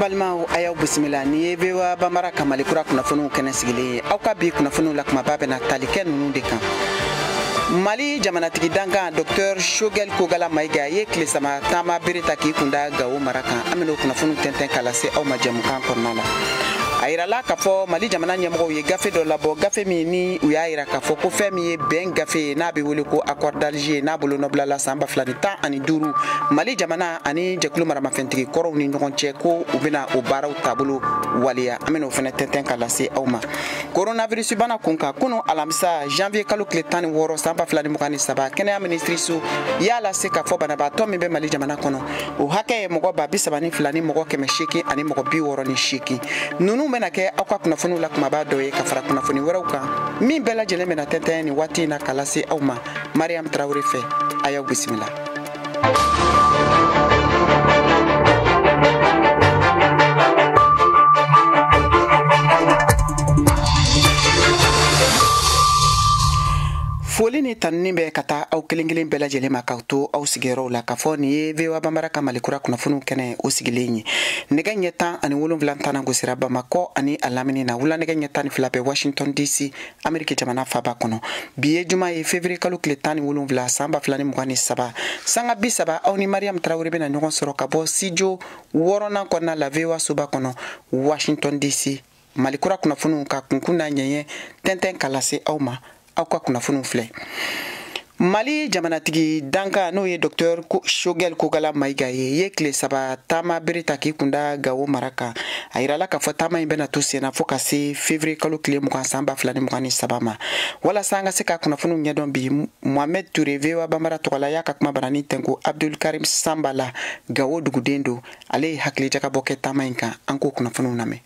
Balimaw, a y'aw bisimila. Ni ye VOA Bambara ka Mali kura kunnafoniw kɛnɛ sigilen ye. Aw ka bi kunnafoniw la kumaba bɛna tali kɛ ninnu de kan. Mali jamanatigi dankan Dr Choguel Kokalla Maïga ye tile saba taama bere ta k'i kunda Gawo mara kan. An bɛn'o kunnafoniw tɛntɛn k'a lase aw ma jɛmukan kɔnɔna la. A yirala k'a fɔ Mali jamana ɲɛmɔgɔw ye gafe dɔ labɔ, gafe min ni u y'a yira k'a fɔ ko fɛn min ye bɛn gafe ye, n'a bɛ wele ko accord d'Alger, n'a bolonɔbilala san 2015 Mali jamana ani jɛkulu maramafɛntigi kɔrɔw ni ɲɔgɔn cɛ, ko u bɛna o baaraw taabolo waleya. An bɛn'o fɛnɛ tɛntɛn k'a lase aw ma. Coronavirus bana kun kan, kunu alamisa janvier kalo tile 16 san 2023, kɛnɛya minisiriso y'a lase k'a fɔ banabaatɔ min bɛ Mali jamana kɔnɔ, o hakɛ ye mɔgɔ 32 ni mɔgɔ 800 ani mɔgɔ 68. Ninnu bɛna kɛ aw ka kunnafoniw la kumaba dɔ ye ka fara kunnafoni wɛrɛw kan min bɛɛ lajɛlen bɛna tɛntɛn nin waati in na k'a lase aw ma Mariam Traoré fɛ. A y'aw bisimila. Foli ni tanuni bɛ ka taa aw kelen kelen bɛɛ lajɛlen ma k'aw to aw sigiyɔrɔw la k'a fɔ nin ye VOA Bambara ka Mali kura kunnafoniw kɛnɛ o sigilen ye. Nɛgɛ ɲɛ 17 tan gosira Bamakɔ ani a lamini na. Wula nɛgɛ ɲɛ 12 bɛ Washington DC, Ameriki jamana faba kɔnɔ. Bi ye juma ye, février kalo tile 17 san 2023. Sanga 30 aw ni Mariam Traoré bɛna ɲɔgɔn sɔrɔ ka bɔ studio wɔɔrɔnan kɔnɔna la VOA soba kɔnɔ Washington DC. Mali kura kunnafoniw ka kunkun n'a ɲɛɲɛ tɛntɛn k'a lase aw ma. Aw ka kunnafoniw filɛ. Mali jamanatigi dankan n'o ye Dr Choguel Kokalla Maïga ye tile saba taama bere ta k'i kunda Gawo mara kan. A yirala k'a fɔ taama in bɛna to senna fo ka se février kalo tile 20 san 2023 ma. Walasa an ka se ka kunnafoniw ɲɛdɔn bi, Mohamed Touré VOA Bambara tɔgɔ la y'a ka kuma barani tɛnku Abdul Karim Samba la, Gawo duguden don. Ale ye hakilijakabɔ kɛ taama in kan. An k'o kunnafoniw lamɛn.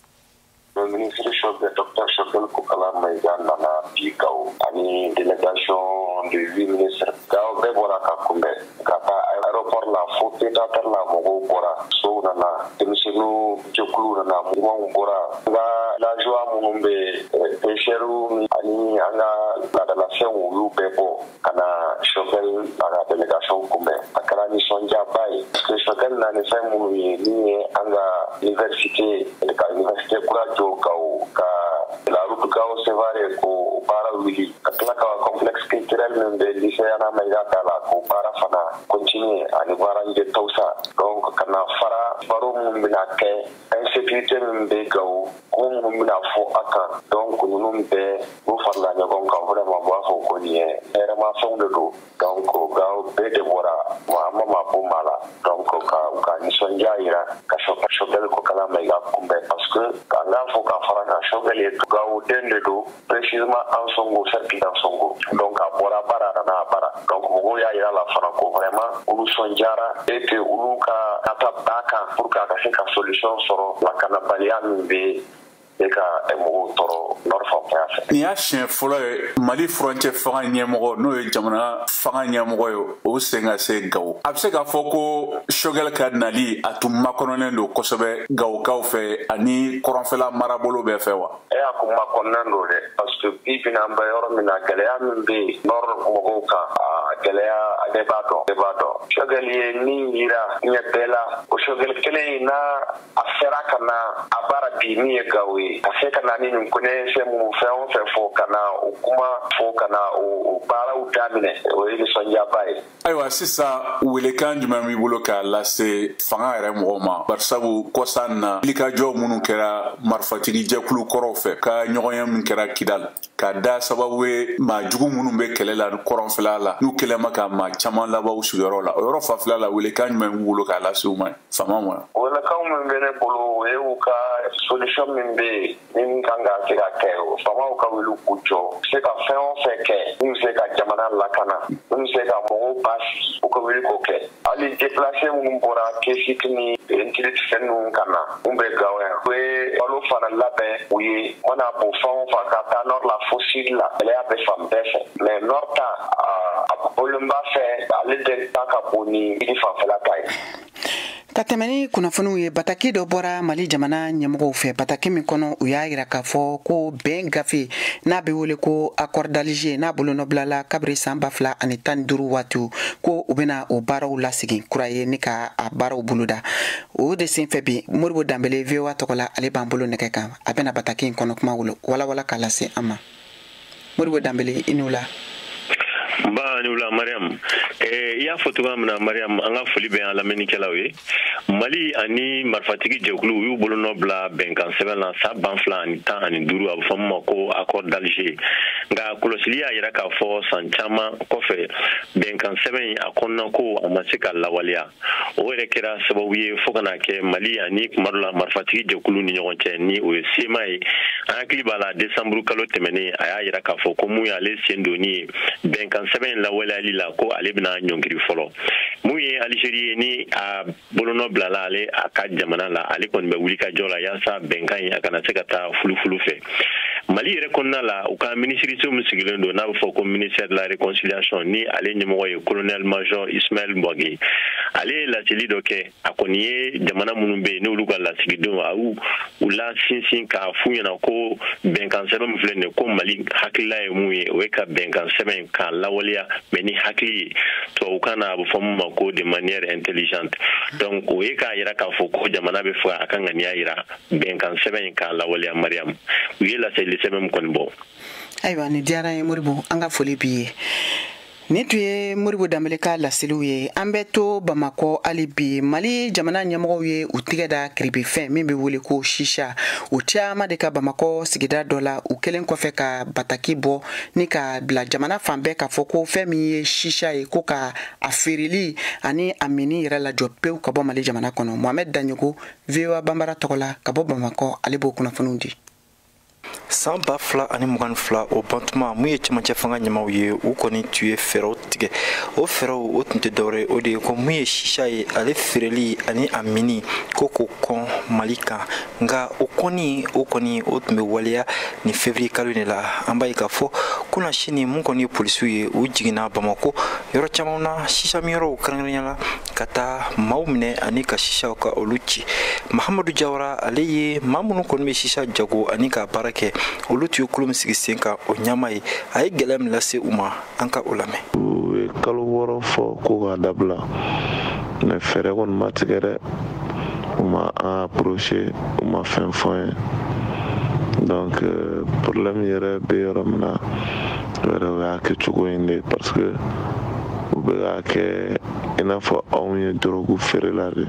Le ministre Dr Choguel Kokalla Maïga nana bi Gao ani délégation de 8 ministres. Gao bɛɛ bɔra ka kunbɛn ka taa aéroport la fo pied-à-terre la, mɔgɔw bɔra, sow nana, denmisɛnninw jɛkuluw nana, mouvement bɔra. N ka villageois minnu bɛ pêcheurs ani an ka laadalafɛnw, olu bɛɛ bɔ ka na Choguel a ka délégation kunbɛn. A kɛra nisɔndiyaba ye parce que Choguel na ni fɛn minnu ye, min ye an ka université, ka université kura jɔ Gao, ka la route Gao Sévaré k'o baara wuli, ka tila ka complexe culturel min bɛ lycée Yana Maïga da la k'o baara fana continuer, ani baara de Tausa. Donc ka na fara baro minnu bɛna kɛ, insécurité min bɛ Gao, ko minnu bɛna fɔ a kan, donc ninnu bɛɛ n'u farala ɲɔgɔn kan, vraiment u b'a fɔ ko nin ye hɛrɛmafɛnw de don. Donc Gao bɛɛ de bɔra, an ma maa bɔ maa la, donc ka u ka nisɔndiya yira ka Choguel Kokalla Maïga kunbɛn, parce que k'an k'a fɔ ka fara kan, Choguel ye Gao den de don, précisément Ansongo, cercle d'Ansongo. Donc a bɔra baara a nana a baara, donc mɔgɔw y'a yira la fana ko vraiment olu sɔndiyara et que olu ka taa ba kan pour que a ka se ka solution sɔrɔ lakanabaliya min bɛ e ka mɔgɔw tɔɔrɔ nord fanfɛla fɛ. Nin y'a siɲɛ fɔlɔ ye Mali furancɛ fanga ɲɛmɔgɔ, n'o ye jamana fanga ɲɛmɔgɔ ye, o sen ka se Gawo. A bɛ se k'a fɔ ko Choguel ka nali a tun makɔnɔnen don kosɛbɛ Gawokaw fɛ ani kɔrɔnfɛla marabolo bɛɛ fɛ wa? E y'a kun makɔnɔnen don dɛ, parce que bi bi in an bɛ yɔrɔ min na, gɛlɛya min bɛ yen nord mɔgɔw kan, a gɛlɛya bɛɛ b'a dɔn, bɛɛ b'a dɔn. Choguel ye min yira ɲɛ bɛɛ la, o Choguel kelen in n'a a sera ka na a baara bi min ye Gawo ye, ka se ka na ni nin connaissance minnu fɛn o fɛn fɔ, ka na o kuma fɔ, ka na o baaraw daminɛ, o ye nisɔndiyaba ye. Ayiwa, sisan welekan jumɛn b'i bolo k'a lase fanga yɛrɛ mɔgɔw ma, barisabu kɔsa in na wulikajɔ minnu kɛra marifatigi jɛkulu kɔrɔw fɛ ka ɲɔgɔnya min kɛra Kidal, ka da sababu ye maa jugu minnu bɛ kɛlɛ la kɔrɔnfɛla la, n'u kɛlen ma ka maa caman labɔ u sigiyɔrɔ la, o yɔrɔ fanfɛla la, welekan jumɛn b'u bolo k'a lase u ma, faama ma? Welekan min bɛ ne bolo, o ye u ka solution min bɛ yen min kan ka se ka kɛ, o faamaw ka wuli k'u jɔ, u bɛ se ka fɛn o fɛn kɛ min bɛ se ka jamana lakana, min bɛ se ka mɔgɔw basigi, u ka wuli k'o kɛ. Hali déplacé minnu bɔra Kesik ni Ntiliti fɛn ninnu ka na mun bɛ Gawo yan, u ye balo fana labɛn u ye, mana bɔ fan o fan ka taa nord la fo sud la, gɛlɛya bɛ fan bɛɛ fɛ, mais nord ta a bɔlen b'a fɛ, ale de ta ka bon ni fanfɛla ta ye. Ka tɛmɛ ni kunnafoniw ye, bataki dɔ bɔra Mali jamana ɲɛmɔgɔw fɛ, bataki min kɔnɔ u y'a yira k'a fɔ ko bɛn gafe n'a bɛ wele ko accord d'Alger n'a bolonɔbilala kabiri san 2015 waatiw, ko u bɛna o baaraw lasegin kura ye ni ka a baaraw boloda. O de senfɛ bi, Modibo Danbele VOA tɔgɔ la, ale b'an bolo nɛgɛ kan, a bɛna bataki in kɔnɔ kuma walawala k'a lase an ma. Modibo Danbele, i ni wula. Nba, ni wula Mariam. I y'a fɔ cogoya min na Mariam, an ka foli bɛ an lamɛnnikɛlaw ye. Mali ani marifatigi jɛkulu u y'u bolonɔ bila bɛnkan sɛbɛn la san 2015, a bɛ fɔ min ma ko accord d'Alger. Nka kɔlɔsili y'a yira k'a fɔ san caman kɔfɛ, bɛnkan sɛbɛn in a kɔnɔna ko a ma se ka lawaleya. O yɛrɛ kɛra sababu ye fo ka na kɛ Mali ani kuma dɔ la marifatigi jɛkulu ni ɲɔgɔn cɛ, ni o ye CMA ye. An hakili b'a la, desanburu kalo tɛmɛnen, a y'a yira k'a fɔ ko mun y'ale sen donni ye bɛnkan sɛbɛn in lawaleyali la, ko ale bɛna ɲɔngiri fɔlɔ. Mun ye Algérie ye, ni a bolonɔ bilala ale a ka jamana la, ale kɔni bɛ wuli ka jɔ la yaasa bɛnkan in a kana se ka taa fulufulu fɛ. Mali yɛrɛ kɔnɔna la, u ka minisiriso min sigilen don n'a bɛ fɔ ko ministère de la réconciliation, ni ale ɲɛmɔgɔ ye colonel major Ismaël Wagué, ale ye laseli dɔ kɛ. A kɔni ye jamana minnu bɛ yen n'olu ka lasigidenw, a y'u u la sinsin k'a f'u ɲɛna ko bɛnkan sɛbɛn min filɛ nin ye, ko Mali hakilila ye mun ye, o ye ka bɛnkan sɛbɛn k'a lawaleya, mais ni hakili ye, tubabukan na a bɛ fɔ min ma ko de manière intelligente. Donc o ye k'a yira k'a fɔ ko jamana bɛ fɛ a ka ŋaniya yira bɛnkan sɛbɛn in k'a lawaleya. Mariam, u ye laseli sɛbɛn min kɔni bɔ. Ayiwa, nin diyara n ye Modibo, an ka foli b'i ye. Nin tun ye Modibo Danbele ka laseliw ye. An bɛ to Bamakɔ hali bi. Mali jamana ɲɛmɔgɔw ye u tigɛ da kiribifɛn min bɛ wele ko shisha, o caman de ka Bamakɔ sigida dɔ la, u kɛlen kɔfɛ ka bataki bɔ ni ka bila jamana fan bɛɛ k'a fɔ ko fɛn min ye shisha ye, ko ka a feereli ani a minni yɛrɛ lajɔ pewu ka bɔ Mali jamana kɔnɔ. Mohamed Daɲogo, VOA Banbara tɔgɔ la ka bɔ Bamakɔ, ale b'o kunnafoniw di. San 2022 o bantuma, mun ye cɛmancɛ fanga ɲɛmaw ye, u kɔni tun ye fɛɛrɛw tigɛ. O fɛɛrɛw o tun tɛ dɔwɛrɛ, o de ye ko mun ye shisha ye, ale feereli ani a minni ko k'o kɔn Mali kan. Nka o kɔni o kɔni o tun bɛ waleya nin février kalo de la. An b'a ye k'a fɔ kunna sini, mun kɔni ye polisiw ye, u jiginna Bamakɔ yɔrɔ caman na, shisha minyɔrɔw kɛrɛnkɛrɛnnenya la, ka taa maaw minɛ ani ka shishaw ka olu ci. Mahamadu Jawara, ale ye maa minnu kɔni bɛ shisha jago ani ka baara kɛ, olu tun ye kulu min sigi sen kan, o ɲɛmaa ye. A ye gɛlɛya min lase u ma, an ka o lamɛn. U ye kalo 6 fɔ ko k'a dabila, mais fɛɛrɛ kɔni ma tigɛ dɛ. U ma an approché, u ma fɛn fɔ an ye. Donc problème yɛrɛ bɛ yɔrɔ min na yɛrɛ, o y'a kɛcogo in de, parce que u bɛ k'a kɛ i n'a fɔ anw ye drogue feerela de.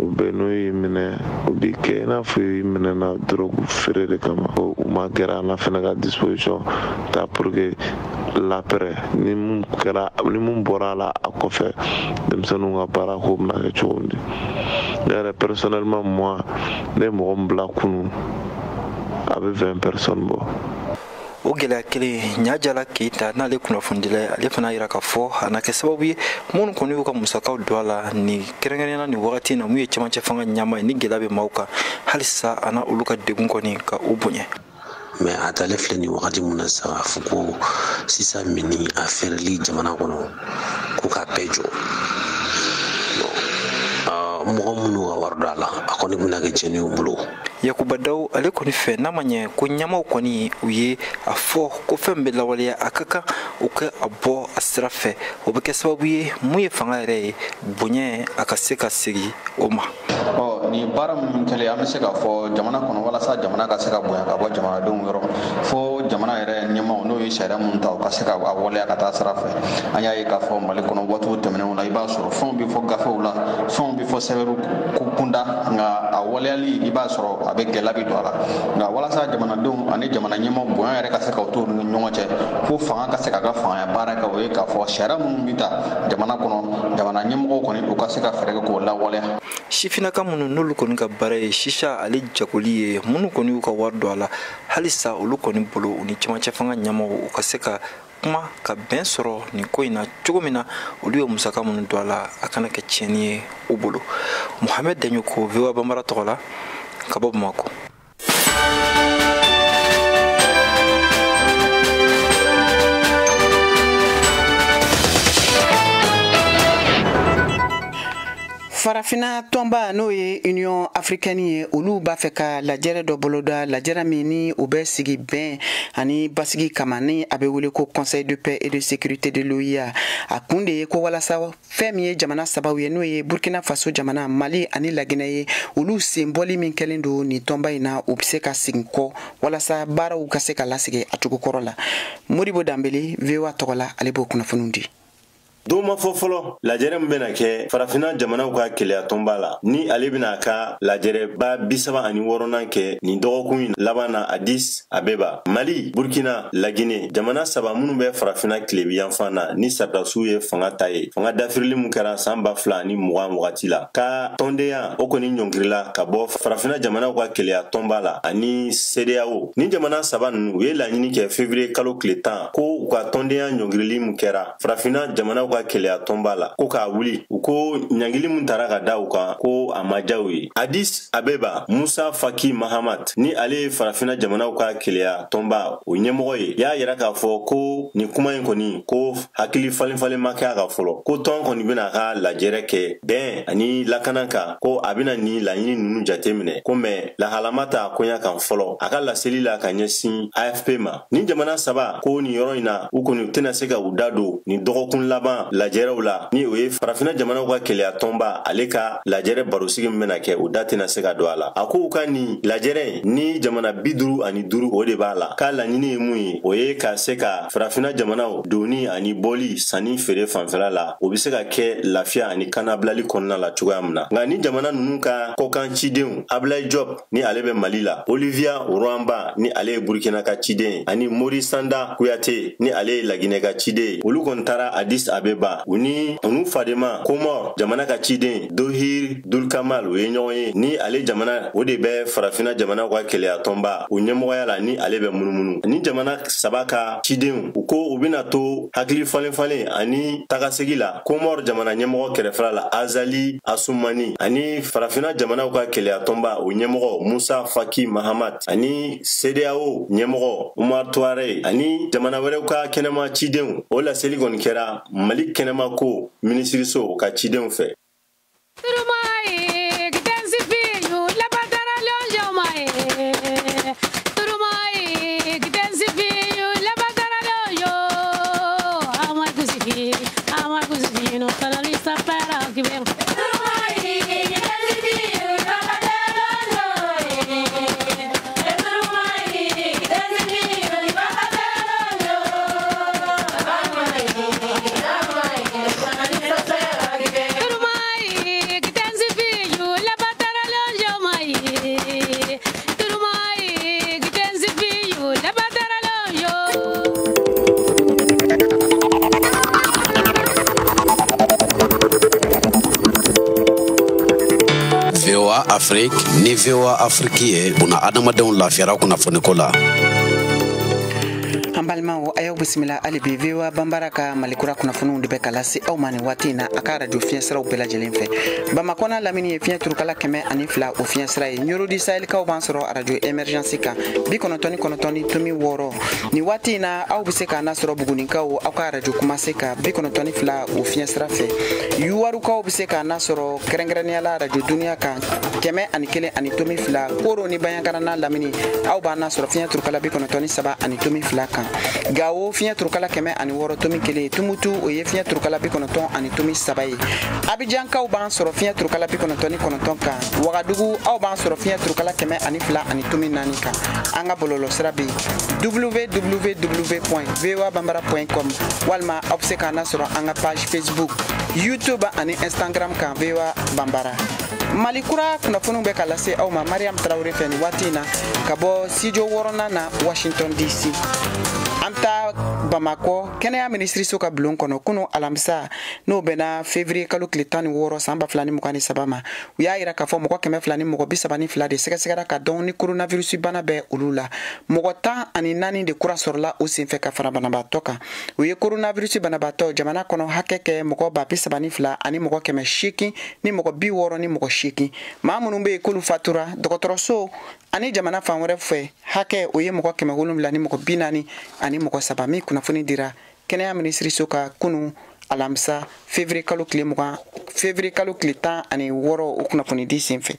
U bɛ n'u y'i minɛ, u b'i kɛ i n'a fɔ i minɛna drogue feere de kama. U ma gɛrɛ an na fɛnɛ ka disposition ta pour que l'après, ni mun kɛra, ni mun bɔra a la a kɔfɛ, denmisɛnninw ka baara ko bɛna kɛ cogo di. Ne yɛrɛ personnellement, moi, ne ye mɔgɔ min bila kunun, a bɛ 20 personnes bɔ. O gɛlɛya kelen, Ɲajala Keyita, n'ale kunnafonidila ye, ale fana yira k'a fɔ a na kɛ sababu ye minnu kɔni y'u ka musakaw don a la nin kɛrɛnkɛrɛnnenya nin wagati in na, mun ye cɛmancɛ fanga ɲɛmaa ye, ni gɛlɛya bɛ maaw kan halisa, a na olu ka degun kɔni ka u bonya. Mais a talen filɛ nin wagati mun na sisan, k'a fɔ ko sisan minni a feereli jamana kɔnɔ ko k'a bɛɛ jɔ, mɔgɔ minnu ka wari don a la, a kɔni bɛna kɛ tiɲɛni y'u bolo. Yakuba Daw, ale kɔni fɛ, n'a ma ɲɛ ko ɲɛmaw kɔni u ye a fɔ ko fɛn bɛ lawaleya, a ka kan u ka a bɔ a sira fɛ, o bɛ kɛ sababu ye mun ye fanga yɛrɛ ye bonya a ka se ka segin o ma. Ɔ, nin baara minnu kɛlen, an bɛ se k'a fɔ jamana kɔnɔ, walasa jamana ka se ka bonya ka bɔ jamanadenw yɔrɔ, fo jamana yɛrɛ ɲɛmaaw n'o ye sariya minnu ta, u ka se ka a waleya ka taa sira fɛ. An y'a ye k'a fɔ Mali kɔnɔ, waatiw tɛmɛnenw la, i b'a sɔrɔ fɛnw bɛ fɔ gafew la, fɛnw bɛ fɔ sɛbɛnw kunda, nka a waleyali, i b'a sɔrɔ a bɛ gɛlɛya bɛ don a la. Nka walasa jamanadenw ani jamana ɲɛmaaw bonya yɛrɛ ka se ka to ni ɲɔgɔn cɛ, fo fanga ka se k'a ka fangaya baara kɛ, o ye k'a fɔ sariya minnu bɛ ta jamana kɔnɔ, jamana ɲɛmɔgɔw kɔni u ka se ka fɛɛrɛ kɛ k'o lawaleya. Sifinnaka minnu n'olu kɔni ka baara ye shisha ale jagoli ye, minnu kɔni y'u ka wari don a la halisa, olu kɔni bolo, u ni cɛmancɛ fanga ɲɛmaaw u ka se ka kuma ka bɛn sɔrɔ nin ko in na cogo min na, olu ye musaka minnu don a la, a kana kɛ tiɲɛni ye u bolo. Mohamed Daɲoko, VOA Banbara tɔgɔ la ka bɔ Bamakɔ. Farafina tɔnba n'o ye Union africaine ye, olu b'a fɛ ka lajɛrɛ dɔ boloda, lajɛrɛ min ni o bɛ sigi bɛn ani basigi kama, ni a bɛ wele ko Conseil de paix et de sécurité de l'OUA. A kun de ye ko walasa fɛn min ye jamana sabaw ye, n'o ye Burkina Faso jamana, Mali ani Laginɛ ye, olu senbɔli min kɛlen don nin tɔnba in na, u bɛ se ka segin kɔ walasa baaraw ka se ka lasigi a cogo kɔrɔ la. Modibo Danbele, VOA tɔgɔ la, ale b'o kunnafoniw di. Don ma fɔ fɔlɔ lajɛrɛ min bɛna kɛ Farafina jamanaw ka keleya tɔnba la, ni ale bɛna a ka lajɛrɛba 36nan kɛ nin dɔgɔkun in laban na Addis Abeba. Mali, Burkina, Lagine, jamana saba minnu bɛ Farafina tilebi yanfan na ni sardasiw ye fanga ta ye, fanga dafirili min kɛra san 2020 wagati la, ka tɔndenya o kɔni ɲɔngirila ka bɔ Farafina jamanaw ka keleya tɔnba la ani CEDEAO. Ni jamana saba ninnu, u ye laɲini kɛ février kalo tile 10 ko u ka tɔndenya ɲɔngirili min kɛra Farafina jamanaw ka keleya tɔnba la, ko k'a wuli. U ko ɲangili min tara ka da u kan, ko a ma diya u ye. Addis Abeba, Musa Faki Mahamat, ni ale ye Farafina jamanaw ka keleya tɔnba o ɲɛmɔgɔ ye, y'a yira k'a fɔ ko nin kuma in kɔni, ko hakili falen falen ma kɛ a kan fɔlɔ, ko tɔn kɔni bɛna a ka lajɛrɛ kɛ bɛn ani lakana kan, ko a bɛna nin laɲini ninnu jate minɛ, ko mɛ lahalama t'a koɲa kan fɔlɔ. A ka laseli la ka ɲɛsin AFP ma, nin jamana saba ko nin yɔrɔ in na, u kɔni tɛna se ka u da don nin dɔgɔkun laban lajɛrɛw la, ni o ye Farafina jamanaw ka keleya tɔnba ale ka lajɛrɛ barosigi min bɛna kɛ, u da tɛna se ka don a la. A ko u ka nin lajɛrɛ ni jamana 55 o de b'a la, k'a laɲini ye mun ye, o ye ka se ka Farafina jamanaw donni ani bɔli, sanni feere fanfɛla la, o bɛ se ka kɛ lafiya ani kanabilali kɔnɔna la cogoya min na. Nka ni jamana ninnu ka kɔkan cidenw, Ablaye Diop ni ale bɛ Mali la, Olivia Rouamba ni ale ye Burkina ka ciden, ani Mori Sanda Kuyate ni ale ye Laginɛ ka ciden, olu kɔni taara Addis Abeba. U ni u fadema Komor jamana ka ciden Dohir Dulkamal, o ye ɲɔgɔn ye, ni ale jamana o de bɛ Farafina jamanaw ka keleya tɔnba o ɲɛmɔgɔya la, ni ale bɛ munumunu. Ni jamana saba ka cidenw, u ko u bɛna to hakili falen falen ani tagasegi la Komor jamana ɲɛmɔgɔ kɛrɛfɛla la, Azali Asumani, ani Farafina jamanaw ka keleya tɔnba o ɲɛmɔgɔ Musa Faki Mahamat, ani CEDEAO ɲɛmɔgɔ Umar Touare, ani jamana wɛrɛw ka kɛnɛma cidenw. O laseli kɔni kɛra Mali kɛnɛma ko minisiriso ka cidenw fɛ. VOA Afrique ni VOA Afrique ye buna adamadenw lafiyara kunnafoniko la. An balimaw, a y'aw bisimila hali bi VOA Banbara ka Malikura kunnafoniw de bɛ ka lase aw ma nin waati in na a ka radio fiɲɛsiraw bɛɛ lajɛlen fɛ. Bamakɔ n'a lamini ye fiɲɛ turukala 102 o fiɲɛsira ye. Ɲorodi Sahel-kaw b'an sɔrɔ radio Emergence kan 99.6. Nin waati in na, aw bɛ se k'an lasɔrɔ Bugunikaw aw ka radio Kumase kan 92 o fiɲɛsira fɛ. Yuwarukaw bɛ se k'an lasɔrɔ kɛrɛnkɛrɛnnenya la radio Duniya kan 101.2. Koro ni Banyankara n'a lamini, aw b'an lasɔrɔ fiɲɛ turukala 93.2 kan. Gawo, fiɲɛ turukala 106.1. Tumutu, o ye fiɲɛ turukala 93 ye. Abijankaw b'an sɔrɔ fiɲɛ turukala 99 kan. Wagadugu, aw b'an sɔrɔ fiɲɛ turukala 102.4 kan. An ka bɔlɔlɔsira bɛ yen www.voabambara.com, walima aw bɛ se k'an lasɔrɔ an ka page Facebook, YouTube ani Instagram kan VOA Bambara. Mali kura kunnafoniw bɛ ka lase aw ma Mariam Tarawele fɛ nin waati in na ka bɔ studio wɔɔrɔnan na Washington DC. An taa Bamakɔ kɛnɛya minisiriso ka bulon kɔnɔ kunu alamisa, n'o bɛnna février kalo tile 16 san 2023 ma, u y'a yira k'a fɔ mɔgɔ 232 de sɛgɛsɛgɛra ka dɔn ni coronavirus bana bɛ olu la. Mɔgɔ 14 de kura sɔrɔla o senfɛ ka fara banabaatɔ kan. U ye coronavirus banabaatɔ jamana kɔnɔ hakɛ kɛ mɔgɔ 32 000 ani mɔgɔ 800 ni mɔgɔ 68. Maa minnu bɛ yen k'olu fatura dɔgɔtɔrɔso ani jamana fan wɛrɛ fɛ, hakɛ o ye mɔgɔ 700 ni mɔgɔ 40 ani mɔgɔ saba, min kunnafoni dira kɛnɛya minisiriso ka kunu alamisa février kalo tile 20 février kalo tile 16 o kunnafonidi senfɛ.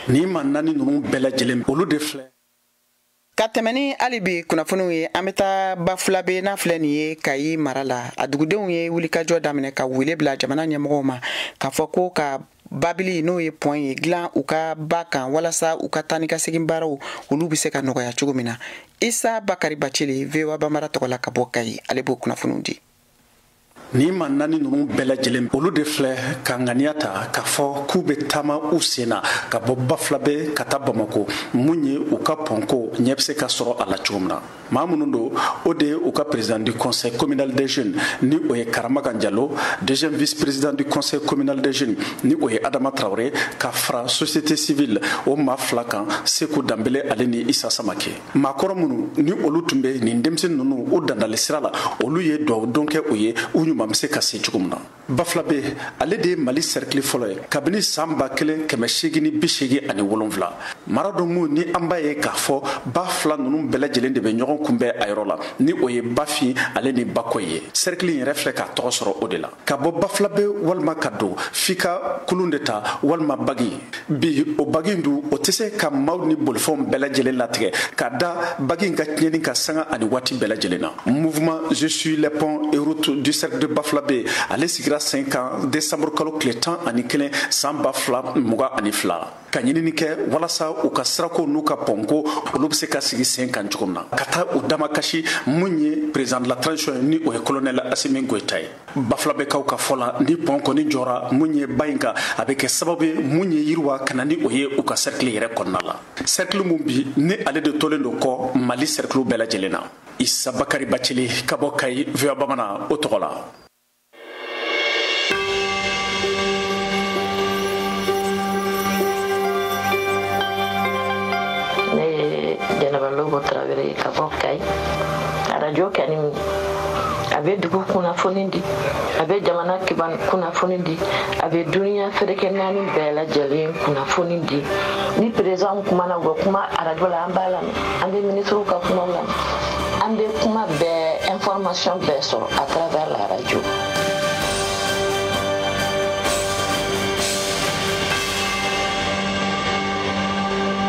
Ni maa naani ninnu bɛɛ lajɛlen olu de filɛ. Ka tɛmɛ ni hali bi kunnafoniw ye, an bɛ taa Bafulabe n'a filɛ nin ye Kayi mara la. A dugudenw ye wulikajɔ daminɛ ka wele bila jamana ɲɛmɔgɔw ma k'a fɔ ko ka babili n'o ye pɔn ye dilan u ka ba kan walasa u ka taa ni ka segin baaraw olu bɛ se ka nɔgɔya cogo min na. Isa Bakari Bacili, VOA Bambara tɔgɔ la ka bɔ Kayi, ale b'o kunnafoniw di. Ni maa naani ninnu bɛɛ lajɛlen olu de filɛ ka ŋaniya ta k'a fɔ k'u bɛ taama u sen na ka bɔ Bafulabe ka taa Bamako, mun ye u ka pɔnko ɲɛ bɛ se ka sɔrɔ a la cogo min na. Maa minnu don, o de ye u ka président du conseil communal des jeunes ni o ye Karamakan Jalo, deuxième vice président du conseil communal des jeunes ni o ye Adama Traoré, ka fara société civile o maa fila kan, Seku Danbele ale ni Isa Samake. Maakɔrɔ minnu ni olu tun bɛ nin denmisɛnnin ninnu u dandali sira la, olu ye duwawu don kɛ u ye u ɲuman bɛ se ka se cogo min na. Bafulabe ale de ye Mali cercle fɔlɔ ye kabini san 1887. Mara dɔ mun ni an b'a ye k'a fɔ ba fila ninnu bɛɛ lajɛlen de bɛ ɲɔgɔn kunbɛn a yɔrɔ la, ni o ye Bafin ale ni Bakɔ ye. Cercle in yɛrɛ filɛ k'a tɔgɔ sɔrɔ o de la. Ka bɔ Bafulabe walima ka don f'i ka kulun de ta walima bagi. Bi o bagi in dun o tɛ se ka maaw ni bolifɛnw bɛɛ lajɛlen latigɛ ka da bagi in ka tiɲɛni ka sanga ani waati bɛɛ lajɛlen na. Mouvement Je suis les ponts et routes du cercle de Bafulabe ale sigira sen kan décembre kalo tile 11 san 2022 ka ɲinini kɛ walasa u ka sirako n'u ka pɔnko olu bɛ se ka sigi sen kan cogo min na, ka taa u damakasi mun ye président de la transition ni o ye colonel Assimi Goïta ye. Bafulabekaw ka fɔ la, ni pɔn kɔni jɔra mun ye ba in kan, a bɛ kɛ sababu ye mun ye yiriwa ka na ni o ye u ka cercle yɛrɛ kɔnɔna la. Cercle mun bi ni ale de tolen don kɔ Mali cercle bɛɛ lajɛlen na. Isa Bakari Bacili ka bɔ Kayi, VOA Bamanan o tɔgɔ la. Ne ye Jɛnɛba Lobo Tarawele ye ka bɔ Kayi. Arajo kɛni a bɛ dugu kunnafoni di, a bɛ jamana kunnafoni di, a bɛ duniya ferekɛ naani bɛɛ lajɛlen kunnafoni di. Ni président kumana, u bɛ kuma arajo la, an b'a lamɛn, an bɛ ministres ka kumaw lamɛn, an bɛ kuma bɛɛ, information bɛɛ sɔrɔ à travers la radio.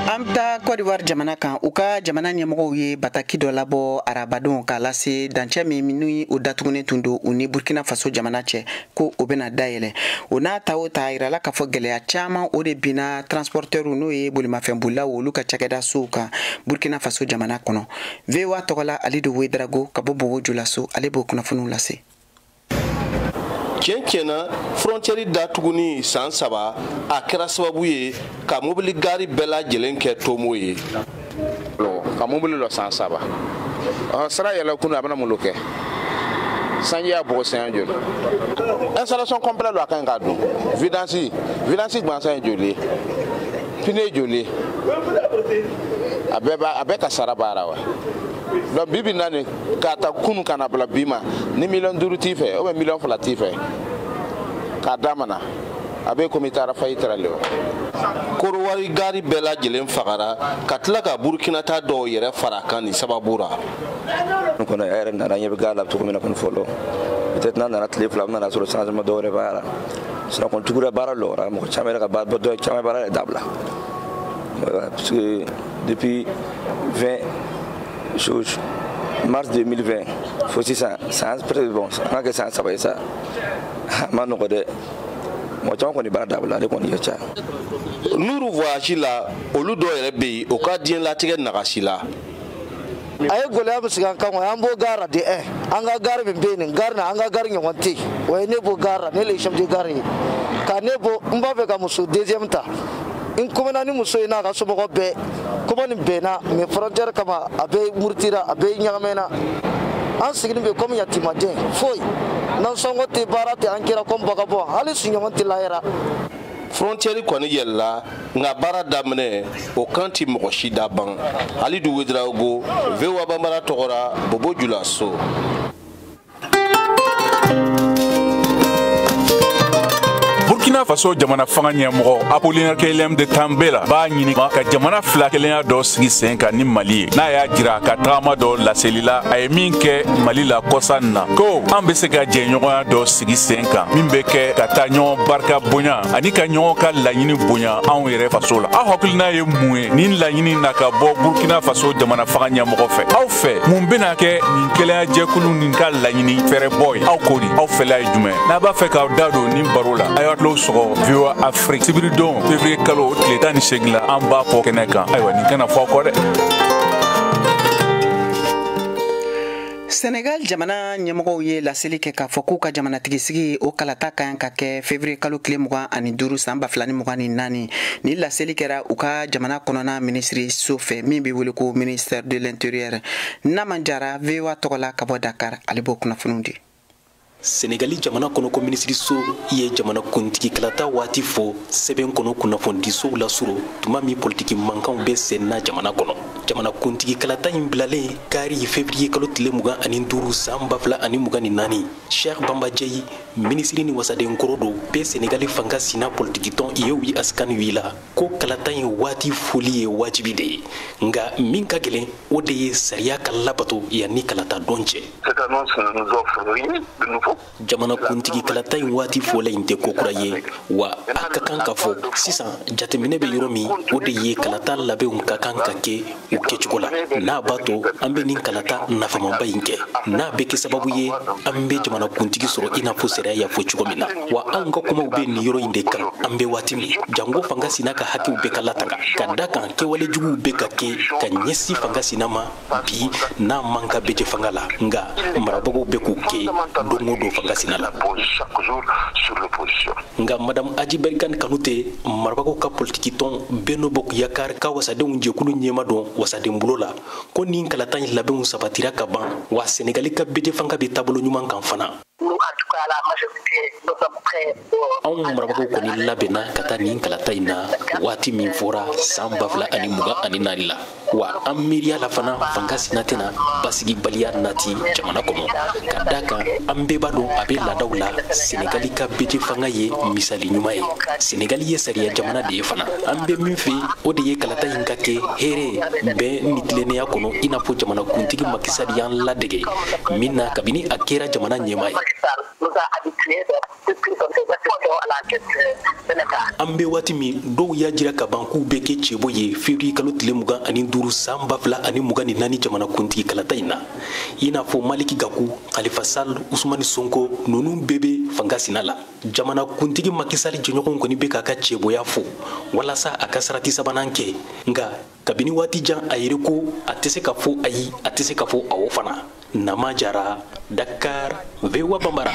An bɛ taa Côte d'Ivoire jamana kan. U ka jamana ɲɛmɔgɔw ye bataki dɔ labɔ arabadon k'a lase dancɛ min ni o datugunen tun don u ni Burkina Faso jamana cɛ, ko o bɛna dayɛlɛ. O n'a ta o ta, a yirala k'a fɔ gɛlɛya caman o de binna transporteurs n'o ye bolimafɛnbolilaw olu ka cakɛda sow kan Burkina Faso jamana kɔnɔ. VOA tɔgɔ la, Alidu Wedrago ka bɔ Bobo Julaso, ale b'o kunnafoniw lase. Tiɲɛ tiɲɛna, frontière datuguni san 3 a kɛra sababu ye ka mobili gari bɛɛ lajɛlen kɛ tomo ye. Ka mobili lɔ san 3 sira yɛlɛ kunu, a bɛna mun kɛ? Sanji y'a bɔgɔ sɛɲɛ joli, installation complète don, a ka ɲi k'a don. Vidange gansan ye joli ye, pneu ye joli ye, a bɛɛ ka sara baara wa. Donc bi bi na nin k'a ta kunu ka na bila bi ma, ni miliyɔn 5 t'i fɛ ou bien miliyɔn 2 t'i fɛ k'a d'a ma na, a bɛ komi i taara faillite la le wa. Korowari gari bɛɛ lajɛlen fagara ka tila ka Burukina ta dɔw yɛrɛ fara a kan nin sababu la. N kɔni a yɛrɛ nana ɲɛ bɛ gari la cogo min na kɔni fɔlɔ, peut-être n'a nana tile 2 a bɛna sɔrɔ changement dɔw yɛrɛ b'a la. Sinon kɔni tugura baara lɔra, mɔgɔ caman yɛrɛ ka baara dɔw caman baara yɛrɛ dabila. Parce que depuis 20 chose mars 2020 fo sisan san presque, bon, an ka kɛ san 3 ye sa, a ma nɔgɔ dɛ, mɔgɔ caman kɔni baara dabila, ale kɔni ka ca. Nuru voyage la, olu dɔw yɛrɛ bɛ yen, o ka diɲɛlatigɛ nagasi la. A ye gɛlɛya min sigi an kan kɔni, an b'o gare de an ka gare min bɛ yen nin gare na, an ka gare ɲɔgɔn tɛ yen. O ye ne bɔ gare la, ne le ye chef de gare ye, ka ne bɔ, n b'a fɛ ka muso deuxième ta, n kumana ni muso ye n'a ka somɔgɔw bɛɛ, kuma nin bɛnna, mais frontière kama a bɛɛ murutira, a bɛɛ ɲagamina, an sigilen bɛ komi yatimaden, foyi nasɔngɔ tɛ, baara tɛ, an kɛra komi bagabɔ, hali siɲɔgɔn tɛ lahara. Frontière kɔni yɛlɛla, nka baara daminɛ o kan ti mɔgɔ si da ban. Alidu Wedraogo, VOA Bambara tɔgɔ la, Bobo Julaso. Burkina Burkina Faso jamana fanga ɲɛmɔgɔ Apollinaire Kyélem de Tambela b'a ɲini ka jamana fila kelenya dɔ sigi sen kan ni Mali ye, n'a y'a jira ka tagama dɔ laseli la a ye min kɛ Mali la kɔsa in na, ko an bɛ se ka jɛɲɔgɔnya dɔ sigi sen kan min bɛ kɛ ka taa ɲɔgɔn barika bonya ani ka ɲɔgɔn ka laɲini bonya anw yɛrɛ faso la. Aw hakilina ye mun ye nin laɲini na ka bɔ Burkina Faso jamana fanga ɲɛmɔgɔ fɛ? Aw fɛ mun bɛna kɛ nin kelenya jɛkulu nin ka laɲini fɛɛrɛbɔ ye? Aw ko di, aw fɛla ye jumɛn? N'a b'a fɛ k'aw da don nin baro la, a y'a tulo sɔgɔ VOA Afrique sibiridon février kalo tile 18 la, an b'a fɔ kɛnɛ kan. Ayiwa, nin kana fɔ aw kɔ dɛ. Senegal jamana ɲɛmɔgɔw ye laseli kɛ k'a fɔ k'u ka jamanatigisigi o kalata ka kan ka kɛ février kalo tile 25 san 2024. Ni laseli kɛra u ka jamana kɔnɔna minisiri so fɛ min bɛ wele ko ministère de l'intérieur. Naman Jara, VOA tɔgɔ la ka bɔ Dakar, ale b'o kunnafoniw di. Senegali jamana kɔnɔko minisiriso ye jamana kuntigi kalata waati fɔ sɛbɛn kɔnɔ kunnafonidisow lasɔrɔ tuma min politiki mankanw bɛ sen na jamana kɔnɔ. Jamana kuntigi kalata in bilalen kari février kalo tile 25 san 2024, Cheikh Bamba Dièye, minisiri ni wasaden kɔrɔ don bɛ Senegali fanga sina politikitɔn Yewwi Askan Wi la, ko kalata in waati foli ye wajibi de ye, nka min ka gɛlɛn o de ye sariya ka labato yanni kalata don cɛ. Jamana kuntigi kalata in waati fɔla in tɛ ko kura ye, wa a ka kan ka fɔ sisan jateminɛ bɛ yɔrɔ min, o de ye kalata labɛnw ka kan ka kɛ u kɛcogo la, n'a b'a to an bɛ nin kalata nafamaba in kɛ, n'a bɛ kɛ sababu ye an bɛ jamana kuntigi sɔrɔ i n'a fɔ sariya y'a fɔ cogo min na. Wa anw ka kumaw bɛ nin yɔrɔ in de kan an bɛ waati min, jango fanga sina ka hakɛw bɛ ka latanga, ka da kan kɛwale juguw bɛ ka kɛ ka ɲɛsin fanga sina ma bi n'a man ka bɛjɛ fanga la, nka marabagaw bɛ k'u kɛ don o don fanga sina la. Nka madame Adji Bergane Kanouté, marabagaw ka politiki tɔn Benno Bokk Yakaar ka wasadenw jɛkulu ɲɛma dɔn wasaden bolo la, ko nin kalata in labɛnw sabatira ka ban, wa Senegali ka bɛjɛ fanga bɛ taabolo ɲuman kan fana. Anw marabagaw kɔni labɛnna ka taa nin kalata in na waati min fɔra san 2024 la, wa an miiriya la fana fanga sina tɛna basigibaliya nati jamana kɔnɔ, ka da kan an bɛɛ b'a dɔn a bɛ laadaw la Senegali ka bɛjɛ fanga ye misali ɲuman ye. Senegali ye sariya jamana de ye fana. An bɛ min fɛ o de ye kalata in ka kɛ hɛrɛ, bɛn ni tilennenya kɔnɔ, i n'a fɔ jamana kuntigi Macky Sall y'an ladege min na kabini a kɛra jamana ɲɛmaa ye. An bɛ waati min, dɔw y'a jira ka ban k'u bɛ kɛ cɛbɔ ye février kalo tile 25 san 2024 jamana kuntigi kalata in na, i n'a fɔ Malick Gakou, Khalifa Sall, Ousmane Sonko, ninnu bɛɛ bɛ fanga sina la. Jamana kuntigi Macky Sall jɛɲɔgɔnw kɔni bɛ k'a ka cɛbɔya fo walasa a ka sarati sabanan kɛ, nka kabini waati jan a yɛrɛ ko a tɛ se ka fɔ ayi, a tɛ se ka fɔ awɔ fana. Nama Jara, Dakar, VOA Bambara.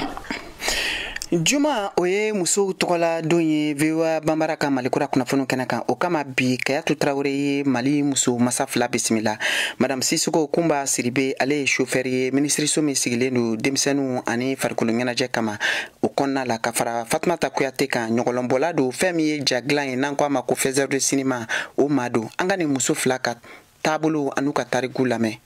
Juma o ye musow tɔgɔla don ye VOA Bambara ka Malikura kunnafoniw kɛnɛ kan. O kama bi Kayatu Tarawele ye Mali muso masa fila bisimila. Madame Sissoko Kunba Siribe, ale ye chauffeur ye minisiriso min sigilen don denmisɛnninw ani farikolo ɲɛnajɛ kama o kɔnɔna la, ka fara Fatumata Kuyate kan, ɲɔgɔlɔnbɔla don fɛn min ye ja dilan ye n'an ko a ma ko faiseur de cinéma, o maa don. An ka nin muso fila ka taabolo an'u ka tariku lamɛn.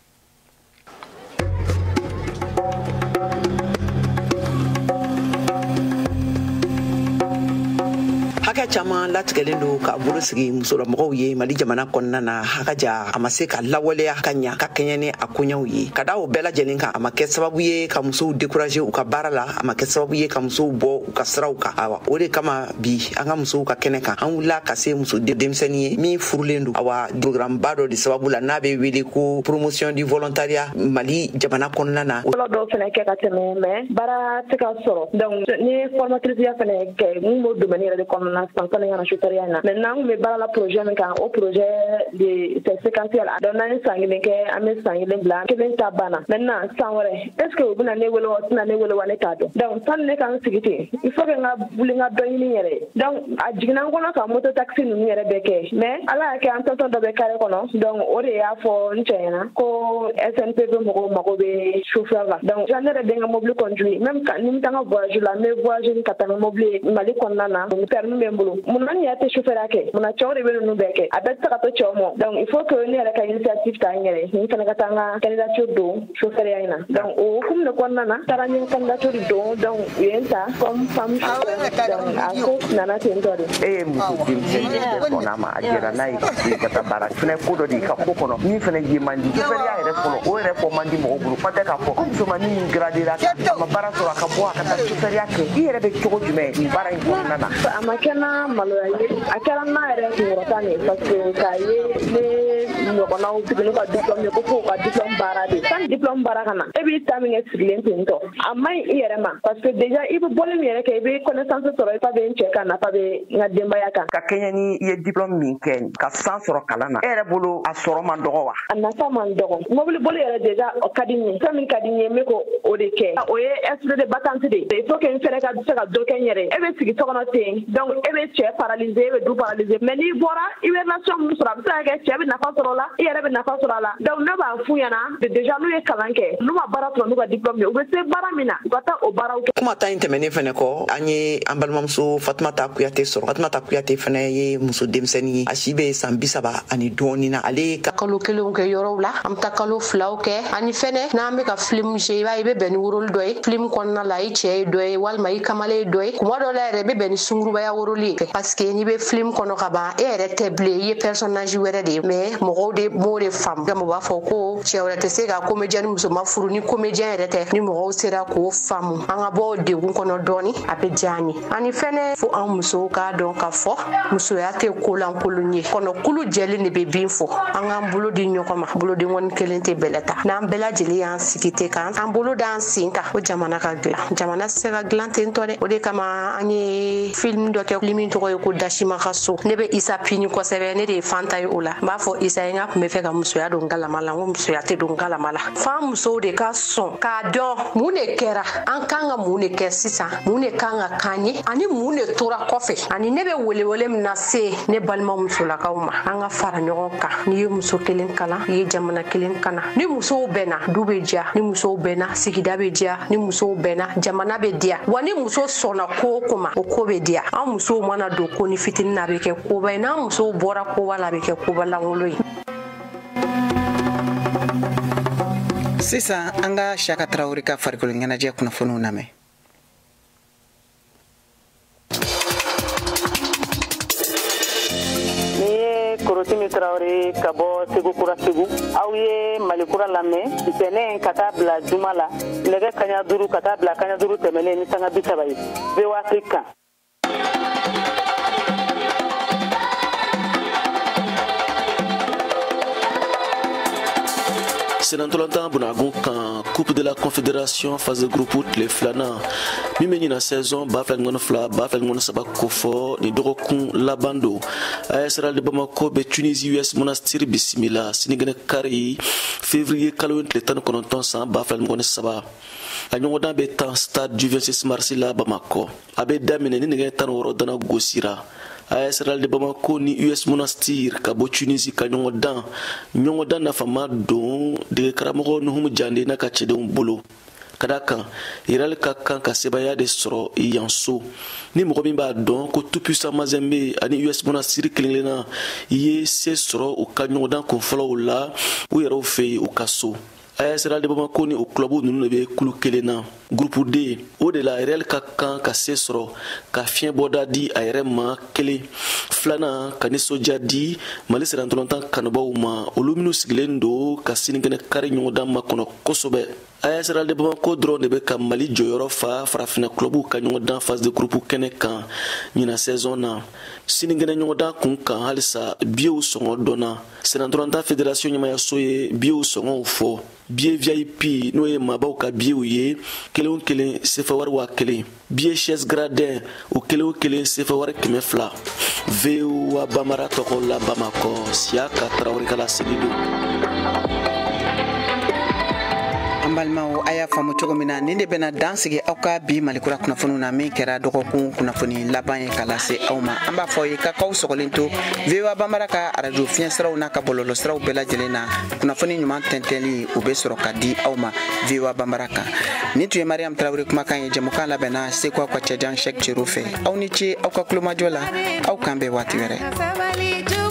Hakɛ caman latigɛlen don k'a bolo sigi musolamɔgɔw ye Mali jamana kɔnɔna na. Haka ja a ma se ka lawaleya ka ɲa ka kɛɲɛ ni a koɲɛw ye, ka da o bɛɛ lajɛlen kan. A ma kɛ sababu ye ka musow décourager u ka baara la, a ma kɛ sababu ye ka musow bɔ u ka siraw kan. Awa, o de kama bi an ka musow ka kɛnɛ kan, an wulila ka se muso denmisɛnnin ye min furulen don, awa programme ba dɔ de sababu la n'a bɛ wele ko promotion du volontariat Mali jamana kɔnɔna na. Fɔlɔ dɔw fɛnɛ kɛ ka tɛmɛ, mais baara tɛ ka sɔrɔ, donc ni formatrice ya fɛnɛ kɛ mun b'o domaine yɛrɛ de kɔnɔna na sisan sani ka na chauffeur na. Maintenant an kun bɛ baara la projet min kan, o projet de c'est séquentiel, donc n'an ye san kelen kɛ, an bɛ san kelen bila, kelen ta banna. Maintenant san wɛrɛ est ce que u bɛna ne wele wa u tɛna ne wele wa, ne t'a dɔn. Donc sani ne ka n sigi ten, il faut que n ka wuli n ka dɔ ɲini yɛrɛ. Donc a jiginna n kɔnɔ ka moto taxi ninnu yɛrɛ bɛɛ kɛ, mais Ala y'a kɛ an tonton dɔ bɛ carré kɔnɔ, donc o de y'a fɔ n cɛ ɲɛna ko SNPP mɔgɔw mago bɛ chauffeur la. Donc ne yɛrɛ bɛ n ka mobili conduire, même ni n bɛ taa n ka voyage la, n bɛ voyage ka taa ni mobili ye Mali kɔnɔna na, permis bɛ n bolo, mun na n yɛrɛ tɛ chauffeur kɛ, mun na cɛw de bɛ ninnu bɛɛ kɛ, a bɛɛ tɛ se ka to cɛw ma. Donc il faut que ne yɛrɛ ka initiative ta n yɛrɛ ye, n fana ka taa n ka candidature don chauffeur in na. Donc o hukumu de kɔnɔna na, n taara n ye candidature don, donc u ye n ta comme femme chauffeur. Donc a ko nana ten tɔ de. E ye muso denmisɛnnin bɛɛ sɔnna a ma, a jɛra n'a ye ka taa baara fɛnɛ ko dɔ de ka ko kɔnɔ min fɛnɛ ye man di. Chauffeur yɛrɛ fɔlɔ, o yɛrɛ fɔ man di mɔgɔ bolo. Kuma tɛ k'a fɔ ko musomanin min gradera a ma baara sɔrɔ, a ka bɔ a ka taa chauffeur kɛ. I yɛrɛ bɛ cogo jumɛn nin baara in kɔnɔna na? A ma kɛ na maloya ye, a kɛra n na yɛrɛ kunkɔrɔta de, parce que k'a ye ne ɲɔgɔnnaw sigi n'u ka diplôme ye, ko f'u ka diplôme baara de. Sani diplôme baara ka na, e b'i ta min kɛ sigilen ten tɔ, a man ɲi i yɛrɛ ma, parce que déjà i bɛ bɔli min yɛrɛ kɛ, i bɛ connaissance sɔrɔ, i fa bɛ n cɛ kan, nafa bɛ n ka denbaya kan. Ka kɛɲɛ ni i ye diplôme min kɛ ka san sɔrɔ kalan na, e yɛrɛ bolo a sɔrɔ man dɔgɔ wa? A nafa man dɔgɔ. Mobili boli yɛrɛ déjà o ka di n ye, fɛn min ka di n ye, n bɛ ko o de kɛ. O ye esprit de battante de ye. Il faut que n fɛnɛ ka se ka dɔ kɛ n yɛrɛ ye. E bɛ sigi so kɔnɔ ten, donc e bɛ cɛ paralyser, e bɛ du paralyser. Mais n'i bɔra, i bɛ relation min sɔrɔ, a bɛ se ka kɛ cɛ bɛ nafa sɔrɔ o la, i yɛrɛ bɛ nafa sɔrɔ a la. Donc ne b'a f'u ɲɛna déjà, n'u ye kalan kɛ, n'u ma baara sɔrɔ n'u ka diplôme ye, u bɛ se baara min na, u ka taa o baaraw kɛ. Kuma ta in tɛmɛnen fɛnɛ kɔ, an ye an balimamuso Fatumata Kuyate sɔrɔ. Fatumata Kuyate fɛnɛ ye muso denmisɛnnin ye, a si bɛ san 30 ani dɔɔnin na. Ale ka kalo kelenw kɛ yɔrɔw la, an bɛ taa kalo 2 kɛ. Ani fɛnɛ n'an bɛ ka film jouer, i b'a ye i bɛ bɛn ni rôle dɔ ye film kɔnɔna la, i cɛ ye dɔ ye walima i kamalen ye dɔ ye. Kuma dɔ la yɛrɛ, i bɛ bɛn ni sungurubaya rôle ye, parce que n'i bɛ film kɔnɔ ka ban, e yɛrɛ tɛ bilen, i ye personnage wɛrɛ de ye. Mais mɔgɔw de m'o de faamu. U b'a fɔ ko cɛ wɛrɛ tɛ se ka comédien ni muso ma furu ni comédien yɛrɛ tɛ. Ni mɔgɔw sera k'o faamu, an ka bɔ o degun kɔnɔ dɔɔni, a bɛ diya an ye. Ani fɛnɛ fo an musow k'a dɔn k'a fɔ musoya tɛ kolankolon ye, kɔnɔkulu jɛlen de bɛ bin fɔ. An k'an bolo di ɲɔgɔn ma, bolodenkɔni kelen tɛ bɛlɛ ta. N'an bɛɛ lajɛlen y'an sigi ten kan, an bolo d'an sen kan, ko jamana ka dilan. Jamana tɛ se ka dilan ten tɔ dɛ. O de kama an ye film dɔ kɛ, film tɔgɔ ye ko Dasima ka so. Ne bɛ Isa pini kosɛbɛ, ne de ye fanta ye o la. N b'a fɔ Isa ye, n ka tun bɛ fɛ ka musoya don galama la, n ko musoya tɛ don galama la. F'an musow de ka sɔn k'a dɔn mun de kɛra, an kan ka mun de kɛ sisan, mun de kan ka k'an ye, ani mun de tora kɔfɛ. Ani ne bɛ welewele min na se ne balima musolakaw ma, an ka fara ɲɔgɔn kan. N'i ye muso kelen kalan, i ye jamana kelen kana. Ni musow bɛnna, du bɛ diya. Ni musow bɛnna, sigida bɛ diya. Ni musow bɛnna, jamana bɛ diya. Wa ni muso sɔnna ko o ko ma, o ko bɛ diya. An musow mana don ko ni fitinin na, a bɛ kɛ koba ye. N'an musow bɔra koba la, a bɛ kɛ koba lankolon ye. Sisan an ka Siyaka Tarawele ka farikolo ɲɛnajɛ kunnafoniw lamɛn. Ni ye Korotimi Tarawele ka bɔ Segu Kura Segu, aw ye Mali Kura lamɛn ntɛnɛn ka taa bila juma la, nɛgɛ 5:30 ka taa bila 5:30 tɛmɛnen ni sanga 30 ye, VOA Afrique kan. Senatɔlɔntan bunagun kan, Coupe de la Confédération phase de groupe tile filanan min bɛ ɲina saison 2022 2023 kofɔ, nin dɔgɔkun laban don. AS Real de Bamako bɛ Tunisie US Monastir bisimila sinikɛnɛ kari, février kalo tile 19 san 2023. A ɲɔgɔndan bɛ tan stade du 26 mars la Bamakɔ. A bɛ daminɛ ni nɛgɛ 16 dana gosira. AS Real de Bamako ni US Monastir ka bɔ Tunisie ka ɲɔgɔn dan, ɲɔgɔndan nafama don dege karamɔgɔ Nuhumu Jande n'a ka cɛdenw bolo. Ka da kan, Real ka kan ka sebaaya de sɔrɔ yan so. Ni mɔgɔ min b'a dɔn ko tout puissant Mazembe ani US Monastir kelen kelenna ye se sɔrɔ u ka ɲɔgɔndan kunfɔlɔw la u yɛrɛw fɛ yen u ka so. AS Real de Bamako ni o club ninnu de bɛ kulu kelen na, groupe D. O de la Real ka kan ka se sɔrɔ ka fiɲɛ bɔda di a yɛrɛ ma kelen, filanan ka nisɔndiya di Mali sirantɔlɔntan kanubaw ma, olu minnu sigilen don ka sinikɛnɛ kari ɲɔgɔndan makɔnɔ kosɛbɛ. AS Real de Bamako dɔrɔn de bɛ ka Mali jɔyɔrɔ fa farafinna club ka ɲɔgɔndan phase de groupe kɛnɛ kan ɲinan saison na. Sinikɛnɛ ɲɔgɔndan kun kan halisa, biyew sɔngɔ dɔnna. Sirantɔlɔntan fédération ɲɛmayaso ye biyew sɔngɔw fɔ. Billet VIP n'o ye maabaw ka biyew ye, kelen o kelen sefa wari 1000. Billet chaise gradin, o kelen o kelen sefa wari 200. VOA Bamara tɔgɔ la Bamakɔ, Siyaka Tarawele ka laseli don. An An balimaw, a y'a faamu cogo min na, nin de bɛna dan sigi aw ka bi Malikura kunnafoniw na, min kɛra dɔgɔkun kunnafoni laban ye ka lase aw ma. An b'a fɔ aw ye ka k'aw sɔgɔlen to VOA Banbara ka arajo fiɲɛsiraw n'a ka bɔlɔlɔsiraw bɛɛ lajɛlen na. Kunnafoni ɲuman tɛntɛnli, o bɛ sɔrɔ ka di aw ma VOA Banbara kan. Nin tun ye Mariam Tarawele kumakan ye. Jɛmukan labɛnna Seko aw ka cɛjan Sɛk Cero fɛ. Aw ni ce aw ka kulomajɔ la. Aw kan bɛn waati wɛrɛ.